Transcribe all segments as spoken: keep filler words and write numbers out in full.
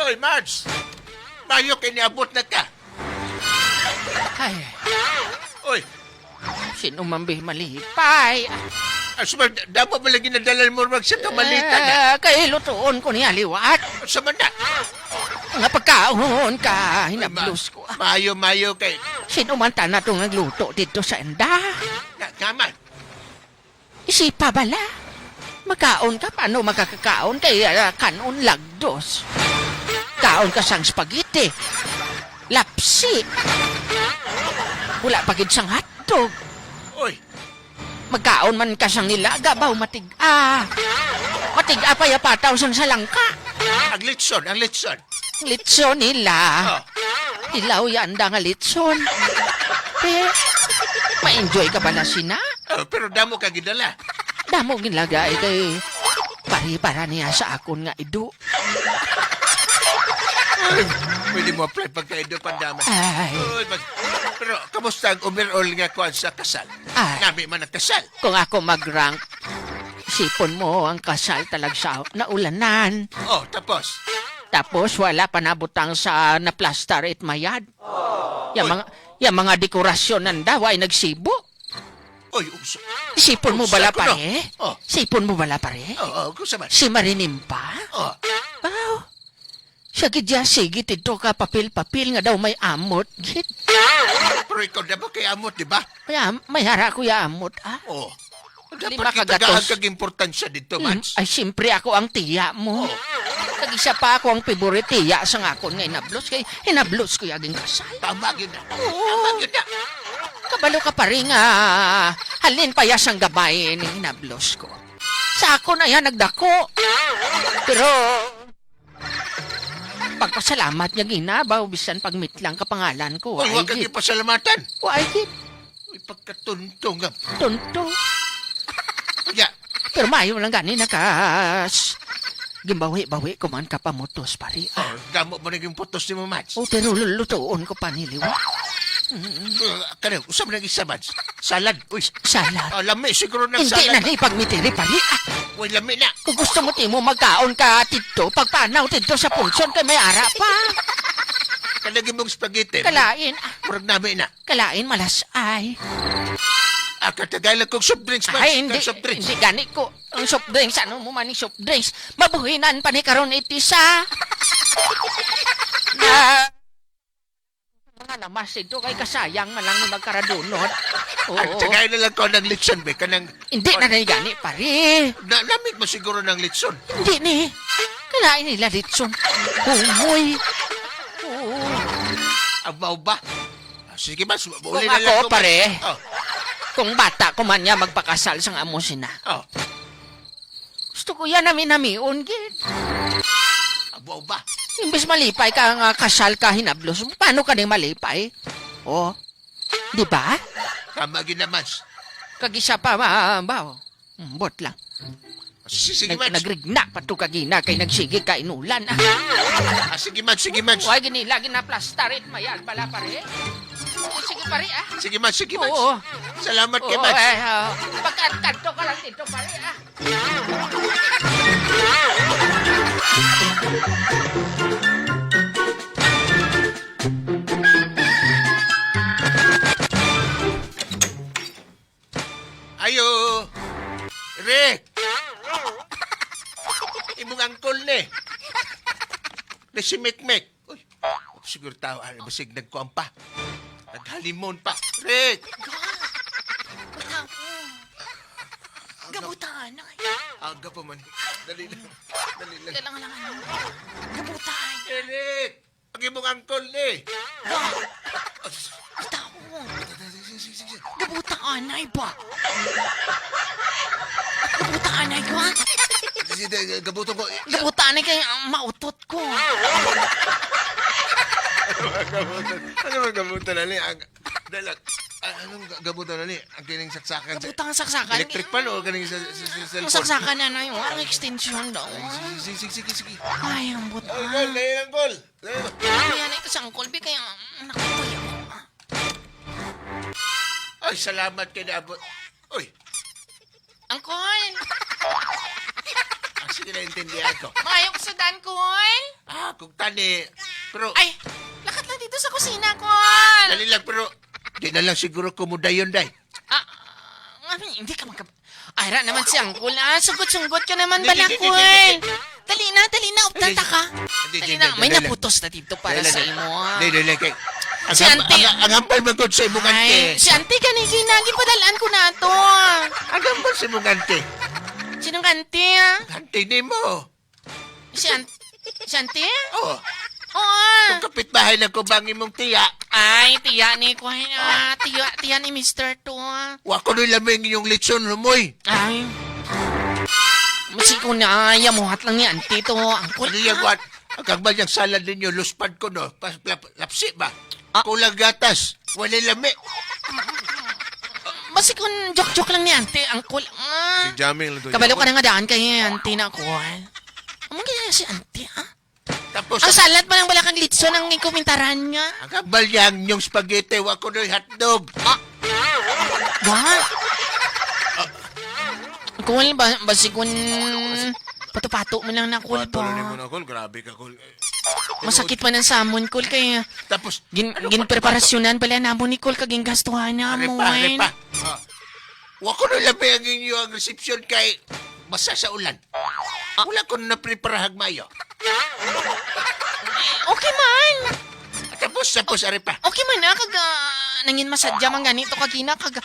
Oy, Mads! Maayo kay niabot na ka. Ay, Oy, sino man bi malipay? Asma, damo ba lagi nadala mo mag sa kamalita na? Eh, kay lutuon ko niya liwat. Sa man na? Nga pagkaon ka, hinablos ko. Maayo, maayo kay Sino man tana to nagluto dito sa enda? Nga, nga man. Isipa bala. Makaon ka, paano makakakaon? Kay, ah, kanon lagdos. Kaon ka sang spaghetti. Lapsi. Wala pa gid sang hotdog. Oy. Magkaon man ka sang nilaga, baw matig-a. Matig-a pa ya pataw sang salangka. Ang litson, ang litson. Litson nila. Oh. Hilaw ya anda nga litson. Eh, ma-enjoy ka bala sina? Oh, pero damo ka gidala. Damo ginlaga, eh, kay pari para niya sa akon nga ido. Pwede mo apply pagkaido, pandama. Ay. Uy, pag-, pero kamusta ang overall nga kuwan sa kasal? Ah. Nami man ang kasal. Kung ako mag-rank, sipon mo ang kasal talag sa naulanan. Oh, tapos? Tapos wala pa nabutang sa naplastar it mayad. Ya Uy. mga, ya mga dekorasyon nanda, way nagsibo. Oy, uso. Sipon mo Usa bala, ko, no? pare? Oh. Sipon mo bala, pare? Oh, oh, kung sa man? Si Marinimpa? Oh. Aw. Siya gid ya, sige, tidto ka papil-papil nga daw may amot, gid. Pero ikaw na ba kay amot, di ba? Kaya may hara ko ya amot, ah. Oh. Lima Dapat ka kitagahan gatos. kag importansya dito, Mm, Mads. Ay, siyempre ako ang tiya mo. Oh. Kag isa pa ako ang favorite tiya sang akon nga hinablos, kay hinablos ko ya ging kasal. Tama yun na. Oo. Tama yun na. Kabalo ka pa rin nga, halin pa ya sang gamay ning hinablos ko. Sa ako na yan nagdako. Pero, pagpasalamat niya ginabaw, bisan pagmitlang ka pangalan ko. Ay, wa ka gid. Gipasalamatan. Wa ay gid. Uy, pagkatunto nga. Tunto. Ya. Pero maayo lang gani nakas. Gimbawi-bawi ko man ka pamutos, pare. Oh, damo mo naging putos ni mo, Mads. O, pero lulutuon ko pa niliwa. Uh, kani, usab nang isa, Mads. Salad. Uy. Salad. Ah, lami siguro ng Hindi salad. na ni pagmitiri, pare. Ah. Uy, lami na. Kung gusto mo, timo magkaon ka tidto, pagpanaw tidto sa punson kay may ara pa. Kalagi mong spaghetti. Kalain, ah. Murag nami na. Kalain, malas-ay. Ah, katagalan kong soft drinks, Mads. Ay, hindi, Kang soft drinks. hindi gani ko. Ang soft drinks, ano mo man yung soft drinks? Mabuhinan pa ni karon itisa. Na, mga lamas ito, kay kasayang na lang ni magkaradunot. Oo. Ang tagay na lang ko ng litson, be, kanang Hindi na na gani, pare. Na, lamig mo siguro ng litson. Hindi ni. Kalain nila litson. Humoy. Oo. Abaw ba? Ah, sige, mas, Kung uli na lang ako, ko, pare, Oh. kung bata ko man niya magpakasal sang amo sina. Oh. Gusto ko yan, nami-namion, gid. Abo ba? Imbes malipay ka nga kasal ka, hinablos mo. Paano ka ning malipay? Oh. Di ba? Tama gid naman. Kag isa pa, ma-, ba, oh. Hmm, bot lang. Sige, Nag-, Mads. nagrigna pa to kagina kay nagsige ka inulan, ah. Ah, sige, Mads, sige, Mads. Wa gini lagi na plastarit, mayal bala, pare. Sige, pare, ah. Sige, Mads, sige, Mads. Oo. Salamat kay Oo, Mads. eh, ah, pagkadto ka lang dito, pare, ah. Ayo! Rick! Imong angkol ni. Ni si Mikmik. Uy, siguro tao, ano, basig nagkuan pa. Naghalimon pa. Rick! Butang ko. Gabutan na. Aga pa man. Dali lang. Dali lang. Kailangan lang, ano. Gabutan. Rick! Ang imong angkol ni. Bitaw. Sige, sige, sige, sige. Gabuta anay ba? Gabuta anay ko, ha? Sige, sige, gabutan ko. Gabuta anay kay, ah, mautot ko. Gabutan. Ano ba gabutan na ni? Ang, dala, ah, anong ga-, gabutan na ni? Ang kining saksakan sa Gabutan ang saksakan. Electric fan o kining sa, sa, sa Ang cellphone? Saksakan na na yun. Ang extension daw. Ay, sige, sige, sige, sige, sige. Ay, ang buta. Ay, Angkol, ay, Angkol. Kaya na ito sa Angkol, bi, kaya, um, nakapaya ko. Ay, salamat kay naabot. Uy. Angkol! Ah, sige Naintindihan ko. Maayo ko sudan, Kol. Ah, kung tani. Pero, Ay, lakat lang dito sa kusina, Kol. Dali lang, pero di na lang siguro ko mudayon, day. Ah, ah, hindi ka magka-, Ara naman si Angkol, ah. Sunggot-sunggot ka naman, Hindi, hindi, hindi, balakol. hindi, hindi. Dali na, dali na, updan Hindi, ta ka. hindi, Dali hindi, na, hindi, may hindi, hindi. naputos na dito para Hindi, sa hindi. imo, ah. Hindi, hindi, hindi, kay, ang Si ham-, Auntie. ang, ang hambal man gud sa imong Ay, auntie. si Auntie gani, gina, gipadalaan ko na to. Ang hambal sa imong auntie. Sinong auntie, ah? Ang auntie nimo. Si Aunt-, si Auntie? Oo. Oo. Kung kapitbahay lang ko ba ang imong tiya? Ay, tiya ni Kuya. Tiya, tiya ni Mister to. Wa ko nila may inyong litson, Rumoy. Ay. Masi ko na, yamuhat lang ni Auntie to. Ang Ano yung kuwan? Ang kagbal niyang salad ninyo, luspad ko, no? Pas, lap, lapsi ba? Ah. Kulang gatas. Wala lami. Basi kun joke-joke lang ni Auntie, Angkol. Ah. Si Jaming lang to. Kabalo ka na nga daan kay Auntie na ako, eh. Amo kaya si Auntie, ah? Tapos, Ang ang, salad pa lang bala kang litson ang ikumintaran nga. Ang kabal niya ang inyong spaghetti, wa ko do'y hotdog. Ah. Ba? Kol, ba, basi kun pato-pato mo lang na, Kol, Pato ba? lang mo na, Kol. Grabe ka, Kol. Masakit man ang samon, Kol, kay Tapos, gin-, ano pa, ginpreparasyonan pala namon ni Kol, kag gingastuhan Are namon. pa, are pa. Ah. Wa ko na labi ang inyo ang resepsyon kay basa sa ulan. Ah. Wala ko na preparahag mayo. Okay man. Tapos, tapos, are pa. Okay man, ah, kag, ah, nangin masadya man gani to kagina, kag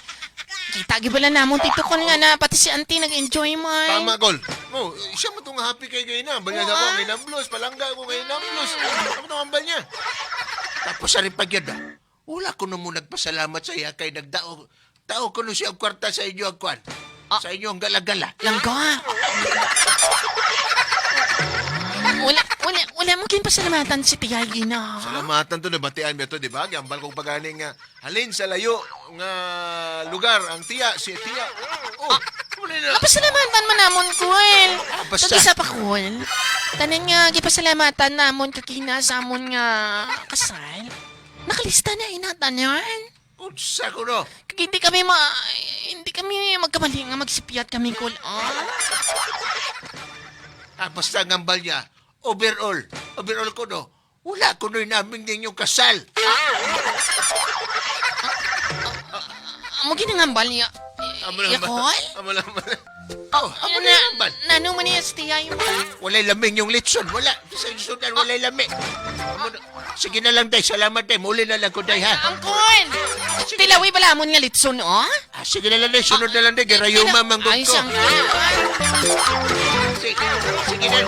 kita gid bala namon dito kon nga na, pati si Auntie nag-enjoy man. Tama, Kol. Oh, siya mo tong happy kay gay na. Banya Oo, sa ko, ah. Ginablos, palangga ko kay nablos. Ano to ang bal niya? Tapos, are pa gyud, ah. Wala ko na mo nagpasalamat sa iya kay nagdao, tao ko no siya og kwarta sa inyo ang kwan. Ah. Sa inyo ang gala-gala. Langga. Wala, wala, wala mo ginpasalamatan si Tiyay Gina. Salamatan to, nabatian mo to, di ba? Gambal kong pagani nga halin sa layo nga lugar ang tiya, si tiya. Oh, Ah, wala na. Napasalamatan man namon, Kol. Ah, basta. Kag isa pa, Kol. Tanan nga, gipasalamatan namon kagina sa amon nga kasal. Nakalista na ina tanan. Unsa ko no? Kag hindi kami ma-, hindi kami magkamali nga magsipyat kami, Kol, ah. Ah, basta ang hambal niya, overall, overall ko no, wala ko no'y naming ninyong kasal. Amo ginangambal niya. Amo lang Ya, ba? Kol? Amo lang ba? Oh, amo Ano na na? Hambal. Nano man niya si Tiyay mo? Walay laming yung litson, wala. Sa sudan, walay lami. Amo na. Sige na lang, day. Salamat, day. Muli na lang ko, day, ha? Angkon! Tilawi bala amon nga litson, oh? Ah, sige na lang, day. Sunod na lang, day. Girayuma, Ay, manggod ko. Siyang Sige, sige na.